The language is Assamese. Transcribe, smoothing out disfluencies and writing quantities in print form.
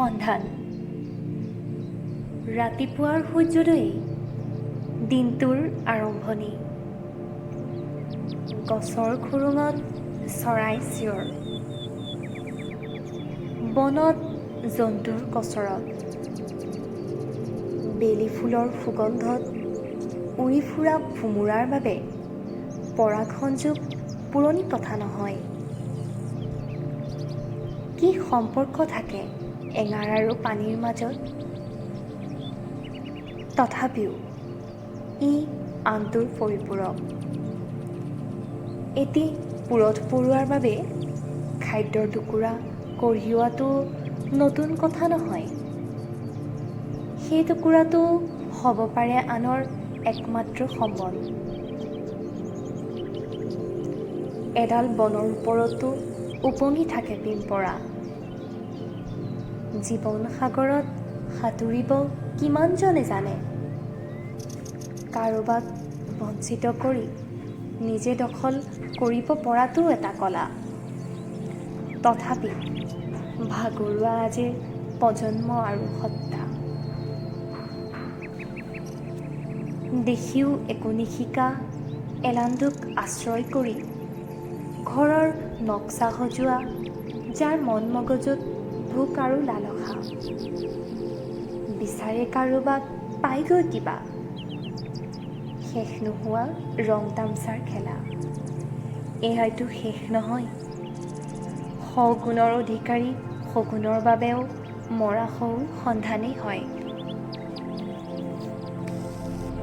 সন্ধান। ৰাতিপুৱাৰ সূৰ্যোদয়েই দিনটোৰ আৰম্ভণি। গছৰ খোৰোঙত চৰাই চিঞৰ, বনত জন্তুৰ কচৰৎ, বেলি ফুলৰ সুগন্ধত উৰি ফুৰা ভোমোৰাৰ বাবে পৰাগ সংযোগ পুৰণি কথা নহয়। কি সম্পৰ্ক থাকে এঙাৰ আৰু পানীৰ মাজত? তথাপিও ই আনটোৰ পৰিপূৰক। এটি পুৰঠ পৰুৱাৰ বাবে খাদ্যৰ টুকুৰা কঢ়িওৱাটো নতুন কথা নহয়। সেই টুকুৰাটো হ'ব পাৰে আনৰ একমাত্ৰ সম্বল। এডাল বনৰ ওপৰতো উপঙি থাকে পিম্পৰা। জীৱন সাগৰত সাঁতুৰিব কিমানজনে জানে? কাৰোবাক বঞ্চিত কৰি নিজে দখল কৰিব পৰাটোও এটা কলা। তথাপি ভাগৰুৱা আজিৰ প্ৰজন্ম আৰু সত্তা। দেখিও একো নিশিকা এলান্ধুক আশ্ৰয় কৰি ঘৰৰ নক্সা সজোৱা, যাৰ মন মগজুত ভোক আৰু লালসা, বিচাৰে কাৰোবাক পাইগৈ কিবা। শেষ নোহোৱা ৰং তামচাৰ খেলা এই হয়তো শেষ নহয়। সগুণৰ অধিকাৰী শগুণৰ বাবেও মৰা শহুৰ সন্ধানেই হয়।